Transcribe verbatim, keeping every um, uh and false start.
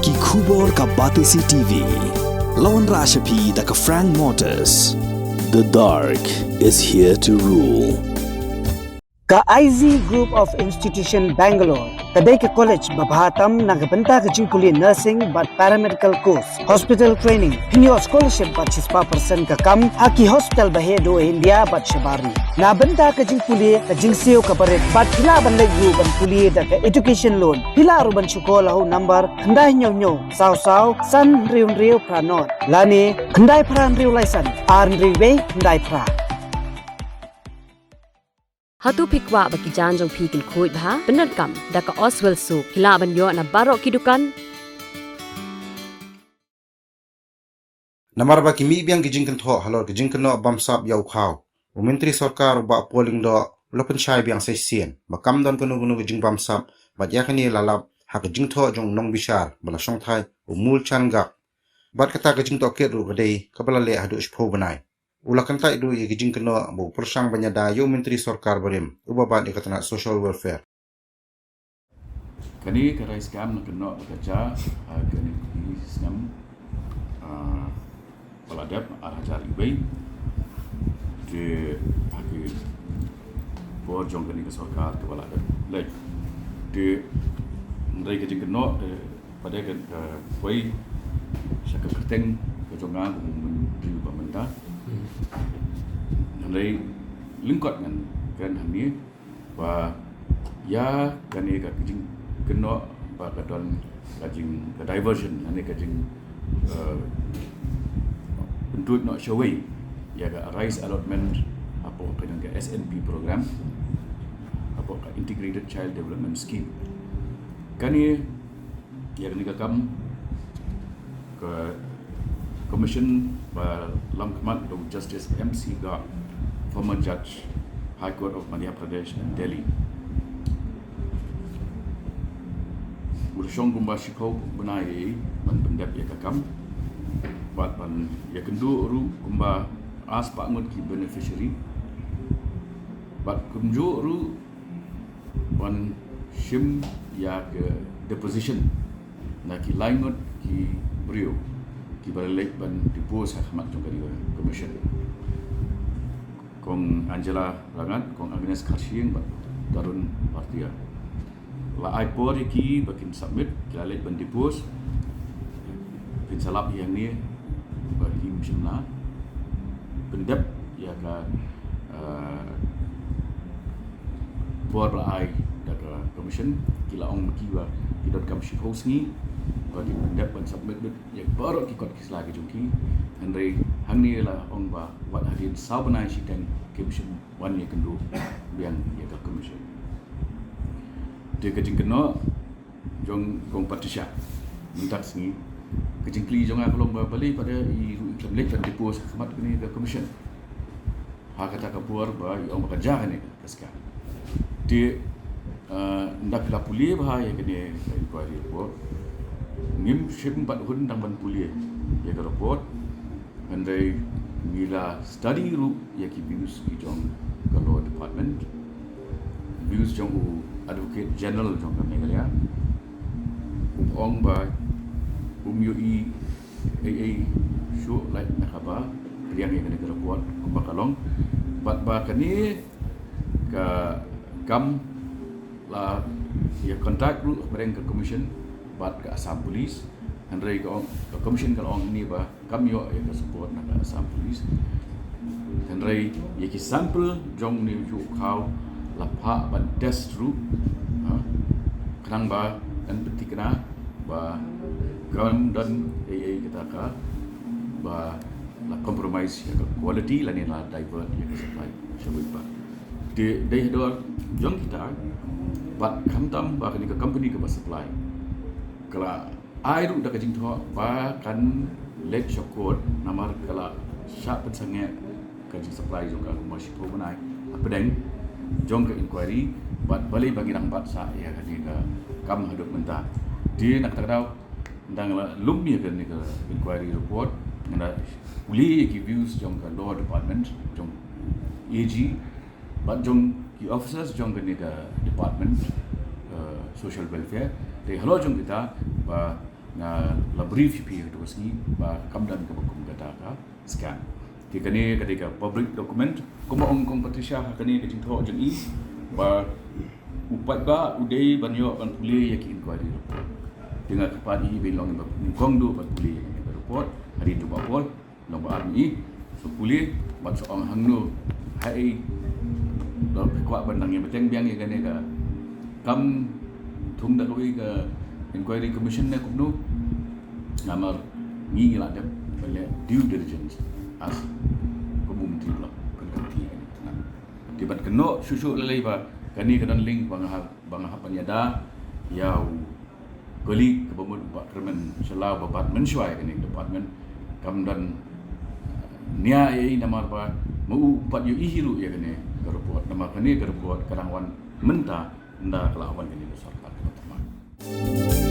Ki khubor ka Batesi T V. La wanrah sha phi da ka Frank Motors. The dark is here to rule. Ka I Z Group of Institution Bangalore ka dei ka college ba bha tam na ka bynta ka jingpule nursing bad paramedical course, hospital training, pynïoh scholarship bad shispah percent ka kam ha ki hospital ba heh duh India bad shabar ri. Na bynta ka jingpule ka jingsiew ka barit bad phi lah ban leit ruh ban pule da ka education loan. Phi lah ruh ban shu call ha u number khyndai hynñiew hynñiew saw saw san hynriew hynriew phra nod lane khyndai phra hynriew lai san ar hynriew wei khyndai phra. Hato phi kwah ba ki jaiñ jong phi kin khuid bha? Pyndonkam da ka Oswell Soap, phi lah ban ïoh na baroh ki dukan. Namar ba ki mih biang ki jingkynthoh halor ki jingkynnoh bamsap ïa u khaw, u Myntri Sorkar u Bah Paul Lyngdoh u la pynshai biang sa shisien ba kam don kano kano ka jingbamsap bad ïa kane la lap ha ka jingthoh jong u nongbishar ba la shongthait u Moolchand Garg. Bad kata ka jingtohkit ruh ka dei kaba la leh haduh shiphew bnai. U la kyntait ruh ïa ki jingkynnoh ba u pyrshang ban ïada ïa u Myntri Sorkar barim uba bat ïa ka tnat Social Welfare. Kane ka rai skam na kynnoh ba ka jia ha kane ka snem, ah, ba la dep, ar hajar iwei. Te ha ki por jong kane ka sorkar kaba la dep leit, te hynrei ka jingkynnoh te pat ka, ka poi sha ka kyrteng ka jong nga kum u Myntri ba mynta. Hynrei lyngkot ngan kren hangne ba ïa kane ka jingkynnoh ba ka don ka jing, ka diversion, lane ka jing, eh, pynduh noh shawei ïa ka rice allotment hapoh ka jong ka S N P program, hapoh ka Integrated Child Development Scheme. Kane, ïa kane ka kam ka commission ba lam khmat da u Justice M C Garg, former judge, High Court of Madhya Pradesh and Delhi. U la shong kumba shiphew bnai ban pyndep ïa ka kam bad ban ïakynduh ruh kumba arspah ngut ki beneficiary bad kumjuh ruh ban shim ïa ka deposition na ki lai ngut ki briew kiba la leit ban depose ha khmat jong ka commission. Kong Angela Rahngat, Kong Agnes Kharshiing bad Tarun Bhartia. La ai por ïa ki ba kin submit, ki la leit ban depose. Phin sa lap ïa ngi ba kim shym la pyndep ïa ka, eh, por ba la ai da ka commission. Ki la ong ma ki ba ki donkam shiphew sngi ba kin pyndep ban submit beit ïa baroh ki kot ki sla ki jong ki. Hynrei hangne la ong ba wat hadien saw bnai shiteng kim shym wan ïakynduh biang ïa ka commission. Te ka jingkynnoh jong Kong Patricia mynta ka sngi, ka jingkylli jong nga ka long ba balei pat i ruh i khlem leit ban depose ha khmat kane ka commission ha kata ka por ba i ong ba ka jia kane ka skam. Te, eh, ynda phi la pule bha ïa kane ka inquiry report, ngim shym pat hun dang ban pule ïa ka report. Hynrei ngi la study ruh ïa ki views ki jong ka Law Department, views jong u Advocate General jong ka Meghalaya. U ong ba um ïohi ei ei shuh lait na kaba pdiang ïa kane ka report kumba ka long. Bad ba kane ka kam la ïa contact ruh hapdeng ka commission bad ka Assam Police. Hynrei ka ong, ka commission ka la ong hangne ba kam ïoh ïa ka support na ka Assam Police. Hynrei ïa ki sample jong une u khaw la phah ban test ruh, ha, khnang ba kan pynthikna ba kam don ei ei kata ka ba la compromise ïa ka quality lane la divert ïa ka supply shawei pat. Te dei hador jong kita bad khamtam ba kane ka company kaba supply ka la ai ruh da ka jingthoh ba kan leit sha court namar ka la shah pynsangeh ka jingsupply jong ka kumba shiphew bnai hapdeng jong ka inquiry bad balei ba ngi dang bat sah ïa kane ka kam haduh mynta. Te na kata ka daw ynda nga la lum ïa kane ka inquiry report, nga la pule ïa ki views jong ka Law Department jong A G bad jong ki officers jong kane ka department, eh, social welfare. Te halor jong kita ba Nga la brief ïa phi ha katu ka sngi ba kam don kaba kum kata ka scam. Te kane ka dei ka public document, kumba ong Kong Patricia ha kane ka jingthoh jong i, ba u paidbah u dei ban ïoh ban pule ïa ki inquiry report. Te nga kyrpad ïa i ba in long iba nyngkong duh ban pule ïa kane ka report hadien jong ba por, long ba ar ngi. So pule bad sa ong hangno, haei ba phi kwah ban nang ïa bteng biang ïa kane ka kam thung da kawei ka inquiry commission ne kumno. Namar ngi ngi la dep ban leh due diligence as ka bun ti blok kan ka ti kane. Te ban kynnoh shuh shuh lei lei ba kane ka don link ba nga hap, ba nga hap ban ïada ïa u colleague kaba mut Bah Kyrmen Shylla ba bat mynshuwa ïa kane ka department. Kam don nia ïa i namar ba ma u pat ïohi hi ruh ïa kane ka report, namar kane ka report ka dang wan mynta, ynda ka la wan kane ka sorkar kaba thymmai.